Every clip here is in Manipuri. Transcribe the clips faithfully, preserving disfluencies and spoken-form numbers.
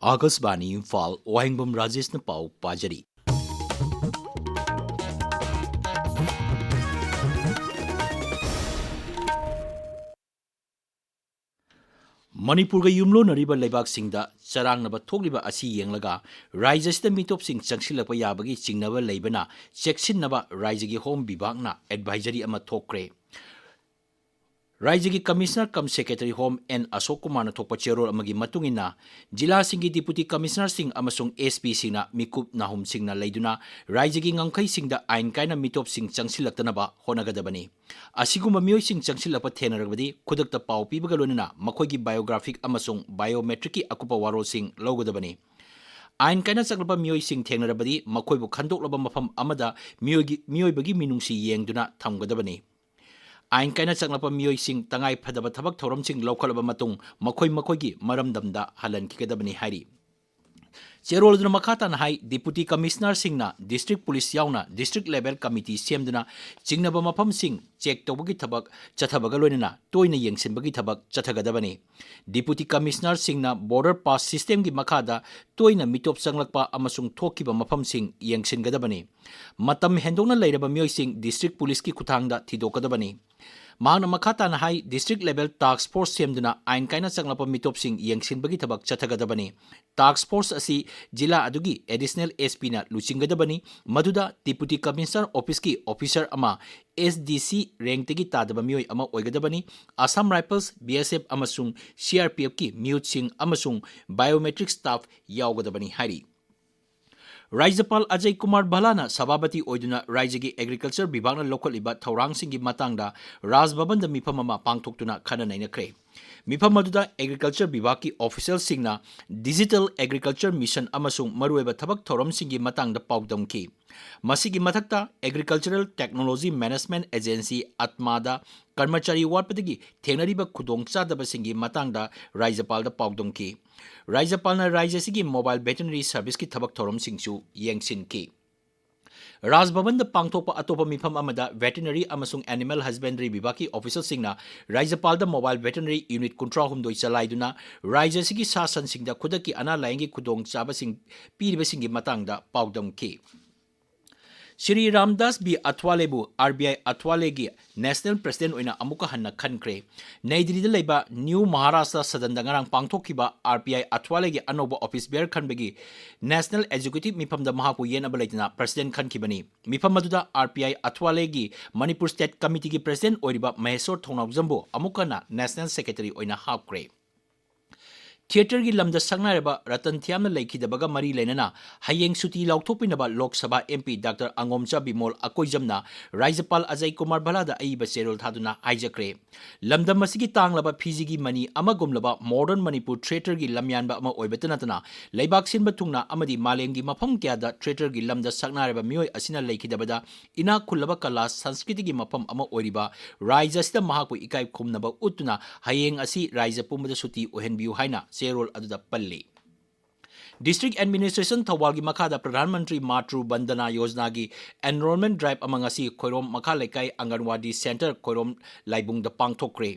ꯑꯥꯀꯥꯁꯕꯥꯅꯤ ꯏꯝꯐꯥꯜ, ꯋꯥꯍꯦꯡꯕꯝ ꯔꯥꯖꯦꯁꯅ ꯄꯥꯎ ꯄꯥꯖꯔꯤ꯫ ꯃꯅꯤꯄꯨꯔꯒ ꯌꯨꯝꯂꯣꯟꯅꯔꯤꯕ ꯂꯩꯕꯥꯛꯁꯤꯡꯗ ꯆꯔꯥꯡꯅꯕ ꯊꯣꯛꯂꯤꯕ ꯑꯁꯤ ꯌꯦꯡꯂꯒ ꯔꯥꯖ꯭ꯌ ꯑꯁꯤꯗ ꯃꯤꯇꯣꯞꯁꯤꯡ ꯆꯪꯁꯤꯜꯂꯛꯄ ꯌꯥꯕꯒꯤ ꯆꯤꯡꯅꯕ ꯂꯩꯕꯅ ꯆꯦꯛꯁꯤꯟꯅꯕ ꯔꯥꯖ꯭ꯌꯒꯤ ꯍꯣꯝ ꯕꯤꯚꯥꯒꯅ ꯑꯦꯗꯚꯥꯏꯖꯔꯤ ꯑꯃ ꯊꯣꯛꯈ꯭ꯔꯦ꯫ ꯔꯥꯖ꯭ꯌꯒꯤ commissioner cum secretary home N Ashok ꯀꯨꯃꯥꯔꯅ ꯊꯣꯛꯄ ꯆꯦꯔꯣꯜ ꯑꯃꯒꯤ ꯃꯇꯨꯡ ꯏꯟꯅ, ꯖꯤꯂꯥꯁꯤꯡꯒꯤ ꯗꯤꯄꯨꯇꯤ ꯀꯃꯤꯁꯅꯔꯁꯤꯡ ꯑꯃꯁꯨꯡ ꯑꯦꯁ ꯄꯤꯁꯤꯡꯅ ꯃꯤꯀꯨꯞ ꯅꯥꯍꯨꯝꯁꯤꯡꯅ ꯂꯩꯗꯨꯅ ꯔꯥꯖ꯭ꯌꯒꯤ ꯉꯝꯈꯩꯁꯤꯡꯗ ꯑꯥꯏꯟ ꯀꯥꯏꯅ ꯃꯤꯇꯣꯞꯁꯤꯡ ꯆꯪꯁꯤꯜꯂꯛꯇꯅꯕ ꯍꯣꯠꯅꯒꯗꯕꯅꯤ꯫ ꯑꯁꯤꯒꯨꯝꯕ ꯃꯤꯑꯣꯏꯁꯤꯡ ꯆꯪꯁꯤꯜꯂꯛꯄ ꯊꯦꯡꯅꯔꯕꯗꯤ ꯈꯨꯗꯛꯇ ꯄꯥꯎ ꯄꯤꯕꯒ ꯂꯣꯏꯅꯅ ꯃꯈꯣꯏꯒꯤ ꯕꯥꯏꯑꯣꯒ꯭ꯔꯥꯐꯤꯛ ꯑꯃꯁꯨꯡ ꯕꯥꯏꯑꯣꯃꯦꯇ꯭ꯔꯤꯛꯀꯤ ꯑꯀꯨꯞꯄ ꯋꯥꯔꯣꯜꯁꯤꯡ ꯂꯧꯒꯗꯕꯅꯤ꯫ ꯑꯥꯏꯟ ꯀꯥꯏꯅ ꯆꯪꯂꯛꯄ ꯃꯤꯑꯣꯏꯁꯤꯡ ꯊꯦꯡꯅꯔꯕꯗꯤ ꯃꯈꯣꯏꯕꯨ ꯈꯟꯗꯣꯛꯂꯕ ꯃꯐꯝ ꯑꯃꯗ ꯃꯤꯑꯣꯏꯒꯤ-, ꯃꯤꯑꯣꯏꯕꯒꯤ ꯃꯤꯅꯨꯡꯁꯤ ꯌꯦꯡꯗꯨꯅ ꯊꯝꯒꯗꯕꯅꯤ꯫ ꯑꯥꯏꯟ ꯀꯥꯏꯅ ꯆꯪꯂꯛꯄ ꯃꯤꯑꯣꯏꯁꯤꯡ ꯇꯉꯥꯏ ꯐꯗꯕ ꯊꯕꯛ ꯊꯧꯔꯝꯁꯤꯡ ꯂꯧꯈꯠꯂꯕ ꯃꯇꯨꯡ ꯃꯈꯣꯏ ꯃꯈꯣꯏꯒꯤ ꯃꯔꯝꯗꯝꯗ ꯍꯜꯍꯟꯈꯤꯒꯗꯕꯅꯤ ꯍꯥꯏꯔꯤ꯫ ꯆꯦꯔꯣꯜ ꯑꯗꯨꯅ ꯃꯈꯥ ꯇꯥꯅ ꯍꯥꯏ, ꯗꯤꯄꯨꯇꯤ ꯀꯃꯤꯁꯅꯔꯁꯤꯡꯅ ꯗꯤꯁꯇ꯭ꯔꯤꯛ ꯄꯨꯂꯤꯁ ꯌꯥꯎꯅ ꯗꯤꯁꯇ꯭ꯔꯤꯛ ꯂꯦꯚꯦꯜ ꯀꯃꯤꯇꯤ ꯁꯦꯝꯗꯨꯅ ꯆꯤꯡꯅꯕ ꯃꯐꯝꯁꯤꯡ ꯆꯦꯛ ꯇꯧꯕꯒꯤ ꯊꯕꯛ ꯆꯠꯊꯕꯒ ꯂꯣꯏꯅꯅ ꯇꯣꯏꯅ ꯌꯦꯡꯁꯤꯟꯕꯒꯤ ꯊꯕꯛ ꯆꯠꯊꯒꯗꯕꯅꯤ꯫ ꯗꯤꯄꯨꯇꯤ ꯀꯃꯤꯁꯅꯔꯁꯤꯡꯅ ꯕꯣꯔꯗꯔ ꯄꯥꯁ ꯁꯤꯁꯇꯦꯝꯒꯤ ꯃꯈꯥꯗ ꯇꯣꯏꯅ ꯃꯤꯇꯣꯞ ꯆꯪꯂꯛꯄ ꯑꯃꯁꯨꯡ ꯊꯣꯛꯈꯤꯕ ꯃꯐꯝꯁꯤꯡ ꯌꯦꯡꯁꯤꯟꯒꯗꯕꯅꯤ꯫ ꯃꯇꯝ ꯍꯦꯟꯗꯣꯛꯅ ꯂꯩꯔꯕ ꯃꯤꯑꯣꯏꯁꯤꯡ ꯗꯤꯁꯇ꯭ꯔꯤꯛ ꯄꯨꯂꯤꯁꯀꯤ ꯈꯨꯠꯊꯥꯡꯗ ꯊꯤꯗꯣꯛꯀꯗꯕꯅꯤ꯫ ꯃꯍꯥꯛꯅ ꯃꯈꯥ ꯇꯥꯅ ꯍꯥꯏ, ꯗꯤꯁꯇ꯭ꯔꯤꯛ ꯂꯦꯚꯦꯜ ꯇꯥꯁꯛ ꯐꯣꯔꯁ ꯁꯦꯝꯗꯨꯅ ꯑꯥꯏꯟ ꯀꯥꯏꯅ ꯆꯪꯂꯛꯄ ꯃꯤꯇꯣꯞꯁꯤꯡ ꯌꯦꯡꯁꯤꯟꯕꯒꯤ ꯊꯕꯛ ꯆꯠꯊꯒꯗꯕꯅꯤ꯫ ꯇꯥꯁꯛ ꯐꯣꯔꯁ ꯑꯁꯤ ꯖꯤꯂꯥ ꯑꯗꯨꯒꯤ ꯑꯦꯗꯤꯁꯅꯦꯜ ꯑꯦꯁ ꯄꯤꯅ ꯂꯨꯆꯤꯡꯒꯗꯕꯅꯤ, ꯃꯗꯨꯗ ꯗꯤꯄꯨꯇꯤ ꯀꯃꯤꯁꯅꯔ ꯑꯣꯐꯤꯁꯀꯤ ꯑꯣꯐꯤꯁꯔ ꯑꯃ, ꯑꯦꯁ ꯗꯤ ꯁꯤ ꯔꯦꯡꯛꯇꯒꯤ ꯇꯥꯗꯕ ꯃꯤꯑꯣꯏ ꯑꯃ ꯑꯣꯏꯒꯗꯕꯅꯤ, ꯑꯁꯥꯝ ꯔꯥꯏꯐꯜꯁ, ꯕꯤ ꯑꯦꯁ ꯑꯦꯐ ꯑꯃꯁꯨꯡ ꯁꯤ ꯑꯥꯔ ꯄꯤ ꯑꯦꯐꯀꯤ ꯃꯤꯍꯨꯠꯁꯤꯡ ꯑꯃꯁꯨꯡ ꯕꯥꯏꯑꯣꯃꯦꯇ꯭ꯔꯤꯛ ꯁ꯭ꯇꯥꯐ ꯌꯥꯎꯒꯗꯕꯅꯤ ꯍꯥꯏꯔꯤ꯫ ꯔꯥꯖ꯭ꯌꯄꯥꯜ ꯑꯖꯌ ꯀꯨꯃꯥꯔ ꯚꯜꯂꯥꯅ ꯁꯚꯥꯄꯇꯤ ꯑꯣꯏꯗꯨꯅ ꯔꯥꯖ꯭ꯌꯒꯤ ꯑꯦꯒ꯭ꯔꯤꯀꯜꯆꯔ ꯕꯤꯚꯥꯒꯅ ꯂꯧꯈꯠꯂꯤꯕ ꯊꯧꯔꯥꯡꯁꯤꯡꯒꯤ ꯃꯇꯥꯡꯗ ꯔꯥꯖ ꯚꯕꯟꯗ ꯃꯤꯐꯝ ꯑꯃ ꯄꯥꯡꯊꯣꯛꯇꯨꯅ ꯈꯟꯅ ꯅꯩꯅꯈ꯭ꯔꯦ꯫ ꯃꯤꯐꯝ ꯑꯗꯨꯗ ꯑꯦꯒ꯭ꯔꯤꯀꯜꯆꯔ ꯕꯤꯚꯥꯒꯀꯤ ꯑꯣꯐꯤꯁꯤꯌꯦꯜꯁꯤꯡꯅ ꯗꯤꯖꯤꯇꯦꯜ ꯑꯦꯒ꯭ꯔꯤꯀꯜꯆꯔ ꯃꯤꯁꯟ ꯑꯃꯁꯨꯡ ꯃꯔꯨꯑꯣꯏꯕ ꯊꯕꯛ ꯊꯧꯔꯝꯁꯤꯡꯒꯤ ꯃꯇꯥꯡꯗ ꯄꯥꯎꯗꯝꯈꯤ꯫ ꯃꯁꯤꯒꯤ ꯃꯊꯛꯇ, ꯑꯦꯒ꯭ꯔꯤꯀꯜꯆꯔꯦꯜ ꯇꯦꯛꯅꯣꯂꯣꯖꯤ ꯃꯦꯅꯦꯖꯃꯦꯟꯠ ꯑꯦꯖꯦꯟꯁꯤ, ꯑꯠꯃꯥꯗ ꯀꯔꯃꯆꯥꯔꯤ ꯋꯥꯠꯄꯗꯒꯤ ꯊꯦꯡꯅꯔꯤꯕ ꯈꯨꯗꯣꯡꯆꯥꯗꯕꯁꯤꯡꯒꯤ ꯃꯇꯥꯡꯗ ꯔꯥꯖ꯭ꯌꯄꯥꯜꯗ ꯄꯥꯎꯗꯝꯈꯤ꯫ ꯔꯥꯖ꯭ꯌꯄꯥꯜꯅ ꯔꯥꯖ꯭ꯌ ꯑꯁꯤꯒꯤ ꯃꯣꯕꯥꯏꯜ ꯚꯦꯇꯦꯔꯤꯅꯔꯤ ꯁꯔꯚꯤꯁꯀꯤ ꯊꯕꯛ ꯊꯧꯔꯝꯁꯤꯡꯁꯨ ꯌꯦꯡꯁꯤꯟꯈꯤ꯫ ꯔꯥꯖ ꯚꯕꯟꯗ ꯄꯥꯡꯊꯣꯛꯄ ꯑꯇꯣꯞꯄ ꯃꯤꯐꯝ ꯑꯃꯗ ꯚꯦꯇꯤꯅꯔꯤ ꯑꯃꯁꯨꯡ ꯑꯦꯅꯤꯃꯦꯜ ꯍꯁꯕꯦꯟꯗꯔꯤ ꯕꯤꯚꯥꯒꯀꯤ ꯑꯣꯐꯤꯁꯤꯌꯦꯜꯁꯤꯡꯅ ꯔꯥꯖ꯭ꯌꯄꯥꯜꯗ ꯃꯣꯕꯥꯏꯜ ꯚꯦꯇꯤꯅꯔꯤ ꯌꯨꯅꯤꯠ ꯀꯨꯟꯊ꯭ꯔꯥ ꯍꯨꯝꯗꯣꯏ ꯆꯂꯥꯏꯗꯨꯅ ꯔꯥꯖ꯭ꯌ ꯑꯁꯤꯒꯤ ꯁꯥ ꯁꯟꯁꯤꯡꯗ ꯈꯨꯗꯛꯀꯤ ꯑꯅꯥ ꯂꯥꯌꯦꯡꯒꯤ ꯈꯨꯗꯣꯡꯆꯥꯕꯁꯤꯡ ꯄꯤꯔꯤꯕꯁꯤꯡꯒꯤ ꯃꯇꯥꯡꯗ ꯄꯥꯎꯗꯝꯈꯤ꯫ Shri Ramdas B ꯑꯊꯋꯥꯂꯦꯕꯨ R B ꯑꯥꯏ ꯑꯊꯋꯥꯂꯦꯒꯤ ꯅꯦꯁꯅꯦꯜ ꯄ꯭ꯔꯁꯤꯗꯦꯟꯠ ꯑꯣꯏꯅ ꯑꯃꯨꯛꯀ ꯍꯟꯅ ꯈꯟꯈ꯭ꯔꯦ꯫ ꯅꯩ ꯗꯤꯜꯂꯤꯗ ꯂꯩꯕ ꯅ꯭ꯌꯨ ꯃꯍꯥꯔꯥꯁꯇ꯭ꯔ ꯁꯗꯟꯗ ꯉꯔꯥꯡ ꯄꯥꯡꯊꯣꯛꯈꯤꯕ ꯑꯥꯔ ꯕꯤ ꯑꯥꯏ ꯑꯊꯋꯥꯂꯦꯒꯤ ꯑꯅꯧꯕ ꯑꯣꯐꯤꯁ ꯕꯤꯌꯔ ꯈꯟꯕꯒꯤ ꯅꯦꯁꯅꯦꯜ ꯑꯦꯛꯖꯤꯀ꯭ꯌꯨꯇꯤꯚ ꯃꯤꯐꯝꯗ ꯃꯍꯥꯛꯄꯨ ꯌꯦꯠꯅꯕ ꯂꯩꯇꯅ ꯄ꯭ꯔꯁꯤꯗꯦꯟꯠ ꯈꯟꯈꯤꯕꯅꯤ꯫ ꯃꯤꯐꯝ ꯑꯗꯨꯗ ꯑꯥꯔ ꯕꯤ ꯑꯥꯏ ꯑꯊꯋꯥꯂꯦꯒꯤ ꯃꯅꯤꯄꯨꯔ ꯁ꯭ꯇꯦꯠ ꯀꯃꯤꯇꯤꯒꯤ ꯄ꯭ꯔꯁꯤꯗꯦꯟꯠ ꯑꯣꯏꯔꯤꯕ ꯃꯍꯦꯁꯣꯔ ꯊꯧꯅꯥꯎꯖꯝꯕꯨ ꯑꯃꯨꯛ ꯍꯟꯅ ꯅꯦꯁꯅꯦꯜ ꯁꯦꯀ꯭ꯔꯦꯇꯔꯤ ꯑꯣꯏꯅ ꯍꯥꯞꯈ꯭ꯔꯦ꯫ ꯊꯤꯌꯦꯇꯔꯒꯤ ꯂꯝꯗ ꯁꯛꯅꯥꯏꯔꯕ ꯔꯇꯟ ꯊꯤꯌꯥꯝꯅ ꯂꯩꯈꯤꯗꯕꯒ ꯃꯔꯤ ꯂꯩꯅꯅ ꯍꯌꯦꯡ ꯁꯨꯇꯤ ꯂꯥꯎꯊꯣꯛꯄꯤꯅꯕ Lok Sabha M P doctor ꯑꯉꯣꯝꯆꯥ Bimol ꯑꯀꯣꯏꯖꯝꯅ ꯔꯥꯖ꯭ꯌꯄꯥꯜ Ajay Kumar ꯚꯜꯂꯥꯗ ꯑꯏꯕ ꯆꯦꯔꯣꯜ ꯊꯥꯗꯨꯅ ꯍꯥꯏꯖꯈ꯭ꯔꯦ꯫ ꯂꯝꯗꯝ ꯑꯁꯤꯒꯤ ꯇꯥꯡꯂꯕ ꯐꯤꯖꯤꯒꯤ ꯃꯅꯤ ꯑꯃꯒꯨꯝꯂꯕ ꯃꯣꯗꯔꯟ ꯃꯅꯤꯄꯨꯔ ꯊꯤꯌꯦꯇꯔꯒꯤ ꯂꯝꯌꯥꯟꯕ ꯑꯃ ꯑꯣꯏꯕꯇ ꯅꯠꯇꯅ ꯂꯩꯕꯥꯛ ꯁꯤꯟꯕ ꯊꯨꯡꯅ ꯑꯃꯗꯤ ꯃꯥꯂꯦꯝꯒꯤ ꯃꯐꯝ ꯀꯌꯥꯗ ꯊꯤꯌꯦꯇꯔꯒꯤ ꯂꯝꯗ ꯁꯛꯅꯥꯏꯔꯕ ꯃꯤꯑꯣꯏ ꯑꯁꯤꯅ ꯂꯩꯈꯤꯗꯕꯗ ꯏꯅꯥꯛ ꯈꯨꯜꯂꯕ ꯀꯂꯥ ꯁꯪꯁꯀ꯭ꯔꯤꯇꯤꯒꯤ ꯃꯐꯝ ꯑꯃ ꯑꯣꯏꯔꯤꯕ ꯔꯥꯖ꯭ꯌ ꯑꯁꯤꯗ ꯃꯍꯥꯛꯄꯨ ꯏꯀꯥꯏ ꯈꯨꯝꯅꯕ ꯎꯠꯇꯨꯅ ꯍꯌꯦꯡ ꯑꯁꯤ ꯔꯥꯖ꯭ꯌ ꯄꯨꯝꯕꯗ ꯁꯨꯇꯤ ꯑꯣꯏꯍꯟꯕꯤꯌꯨ ꯍꯥꯏꯅ ꯆꯦꯔꯣꯜ ꯑꯗꯨꯗ ꯄꯜꯂꯤ꯫ ꯗꯤꯁꯇ꯭ꯔꯤꯛ ꯑꯦꯗꯃꯤꯅꯤꯁꯇ꯭ꯔꯦꯁꯟ ꯊꯧꯕꯥꯜꯒꯤ ꯃꯈꯥꯗ ꯄ꯭ꯔꯙꯥꯟ ꯃꯟꯇ꯭ꯔꯤ ꯃꯥꯇ꯭ꯔꯨ ꯕꯟꯗꯅꯥ ꯌꯣꯖꯅꯥꯒꯤ ꯑꯦꯟꯔꯣꯜꯃꯦꯟ ꯗ꯭ꯔꯥꯏꯚ ꯑꯃ ꯉꯁꯤ ꯈꯣꯏꯔꯣꯝ ꯃꯈꯥ ꯂꯩꯀꯥꯏ ꯑꯪꯒꯟꯋꯥꯗꯤ centre Khoirom ꯂꯥꯏꯕꯨꯡꯗ ꯄꯥꯡꯊꯣꯛꯈ꯭ꯔꯦ꯫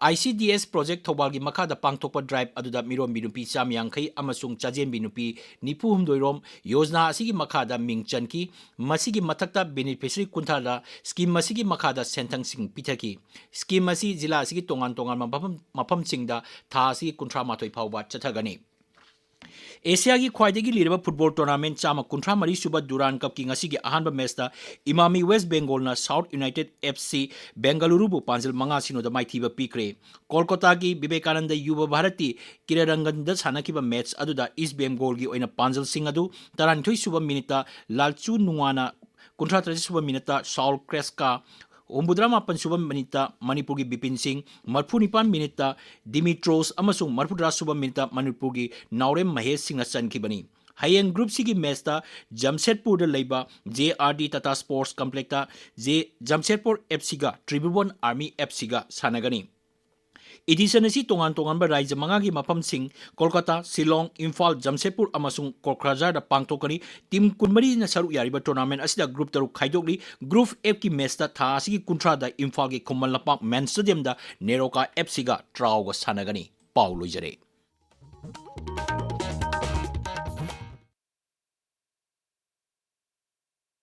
I C D S project ꯊꯧꯕꯥꯜꯒꯤ ꯃꯈꯥꯗ ꯄꯥꯡꯊꯣꯛꯄ ꯗ꯭ꯔꯥꯏꯚ ꯑꯗꯨꯗ ꯃꯤꯔꯣꯟꯕꯤ ꯅꯨꯄꯤ ꯆꯥꯝ ꯌꯥꯡꯈꯩ ꯑꯃꯁꯨꯡ ꯆꯥꯖꯦꯟꯕꯤ ꯅꯨꯄꯤ ꯅꯤꯐꯨ ꯍꯨꯝꯗꯣꯏ ꯔꯣꯝ ꯌꯣꯖꯅꯥ ꯑꯁꯤꯒꯤ ꯃꯈꯥꯗ ꯃꯤꯡ ꯆꯟꯈꯤ꯫ ꯃꯁꯤꯒꯤ ꯃꯊꯛꯇ ꯕꯦꯅꯤꯐꯤꯁꯔꯤ ꯀꯨꯟꯊ꯭ꯔꯥꯗ ꯁ꯭ꯀꯤꯝ ꯑꯁꯤꯒꯤ ꯃꯈꯥꯗ ꯁꯦꯟꯊꯪꯁꯤꯡ ꯄꯤꯊꯈꯤ꯫ ꯁ꯭ꯀꯤꯝ ꯑꯁꯤ ꯖꯤꯂꯥ ꯑꯁꯤꯒꯤ ꯇꯣꯉꯥꯟ ꯇꯣꯉꯥꯟꯕ ꯃꯐꯝ, ꯃꯐꯝꯁꯤꯡꯗ ꯊꯥ ꯑꯁꯤꯒꯤ ꯀꯨꯟꯊ꯭ꯔꯥ ꯃꯥꯊꯣꯏ ꯐꯥꯎꯕ ꯆꯠꯊꯒꯅꯤ꯫ ꯑꯦꯁꯤꯌꯥꯒꯤ ꯈ꯭ꯋꯥꯏꯗꯒꯤ ꯂꯤꯔꯕ ꯐꯨꯠꯕꯣꯜ ꯇꯣꯔꯅꯥꯃꯦꯟ ꯆꯥꯝꯃ ꯀꯨꯟꯊ꯭ꯔꯥ ꯃꯔꯤ ꯁꯨꯕ ꯗꯨꯔꯥꯟ ꯀꯞꯀꯤ ꯉꯁꯤꯒꯤ ꯑꯍꯥꯟꯕ ꯃꯦꯆꯇ ꯏꯃꯥꯃꯤ ꯋꯦꯁ ꯕꯦꯡꯒꯣꯜꯅ ꯁꯥꯎꯠ ꯌꯨꯅꯥꯏꯇꯦꯗ ꯑꯦꯐ ꯁꯤ ꯕꯦꯡꯒꯂꯨꯔꯨꯕꯨ ꯄꯥꯟꯖꯜ ꯃꯉꯥ ꯁꯤꯅꯣꯗ ꯃꯥꯏꯊꯤꯕ ꯄꯤꯈ꯭ꯔꯦ꯫ ꯀꯣꯜꯀꯇꯥꯒꯤ ꯕꯤꯕꯦꯀꯥꯅꯟꯗ ꯌꯨꯕ ꯚꯥꯔꯇꯤ ꯀ꯭ꯔꯤꯔꯥꯔꯪꯒꯟꯗ ꯁꯥꯟꯅꯈꯤꯕ ꯃꯦꯆ ꯑꯗꯨꯗ ꯏꯁ ꯕꯦꯡꯒꯣꯜꯒꯤ ꯑꯣꯏꯅ ꯄꯥꯟꯖꯜꯁꯤꯡ ꯑꯗꯨ ꯇꯔꯥꯅꯤꯊꯣꯏ ꯁꯨꯕ ꯃꯤꯅꯤꯠꯇ ꯂꯥꯜꯆꯨ ꯅꯨꯡꯉꯥꯅ, ꯀꯨꯟꯊ꯭ꯔꯥ ꯇꯔꯦꯠ ꯁꯨꯕ ꯃꯤꯅꯤꯠꯇ ꯁꯥꯎꯜ ꯀ꯭ꯔꯦꯁꯀꯥ, ꯍꯨꯝꯐꯨꯇꯔꯥ ꯃꯥꯄꯟ ꯁꯨꯕ ꯃꯤꯅꯤꯠꯇ ꯃꯅꯤꯄꯨꯔꯒꯤ ꯕꯤꯄꯤꯟ ꯁꯤꯡ, ꯃꯔꯤꯐꯨ ꯅꯤꯄꯥꯟ ꯃꯤꯅꯤꯠꯇ ꯗꯤꯃꯤꯇ꯭ꯔꯣꯁ ꯑꯃꯁꯨꯡ ꯃꯔꯤꯐꯨꯇꯔꯥ ꯁꯨꯕ ꯃꯤꯅꯤꯠꯇ ꯃꯅꯤꯄꯨꯔꯒꯤ ꯅꯥꯎꯔꯦꯝ ꯃꯍꯦꯁ ꯁꯤꯡꯅ ꯆꯟꯈꯤꯕꯅꯤ꯫ ꯍꯌꯦꯡ ꯒ꯭ꯔꯨꯞ ꯁꯤꯒꯤ ꯃꯦꯆꯇ ꯖꯝꯁꯦꯗꯄꯨꯔꯗ ꯂꯩꯕ J R D Tata sports ꯀꯝꯄ꯭ꯂꯦꯛꯁꯇ ꯖꯦ, ꯖꯝꯁꯦꯗꯄꯨꯔ ꯑꯦꯐ ꯁꯤꯒ ꯇ꯭ꯔꯤꯕꯨꯕꯟ ꯑꯥꯔꯃꯤ ꯑꯦꯐ ꯁꯤꯒ ꯁꯥꯟꯅꯒꯅꯤ꯫ Edition ꯑꯁꯤ ꯇꯣꯉꯥꯟ ꯇꯣꯉꯥꯟꯕ ꯔꯥꯏꯖ꯭ꯌ ꯃꯉꯥꯒꯤ ꯃꯐꯝꯁꯤꯡ, ꯀꯣꯜꯀꯇꯥ, ꯁꯤꯂꯣꯡ, ꯏꯝꯐꯥꯜ, ꯖꯝꯁꯦꯗꯄꯨꯔ ꯑꯃꯁꯨꯡ ꯀꯣꯀ꯭ꯔꯥꯖꯥꯔꯗ ꯄꯥꯡꯊꯣꯛꯀꯅꯤ꯫ Team ꯀꯨꯟꯃꯔꯤꯅ ꯁꯔꯨꯛ ꯌꯥꯔꯤꯕ tournament ꯑꯁꯤꯗ group ꯇꯔꯨꯛ ꯈꯥꯏꯗꯣꯛꯂꯤ꯫ Group F ꯀꯤ matchꯇ ꯊꯥ ꯑꯁꯤꯒꯤ ꯀꯨꯟꯊ꯭ꯔꯥꯗ ꯏꯝꯐꯥꯜꯒꯤ ꯈꯨꯃꯟ ꯂꯝꯄꯥꯛ main stadiumꯗ ꯅꯦꯔꯣꯀꯥ F Cꯒ ꯇ꯭ꯔꯥꯎꯒ ꯁꯥꯟꯅꯒꯅꯤ꯫ ꯄꯥꯎ ꯂꯣꯏꯖꯔꯦ꯫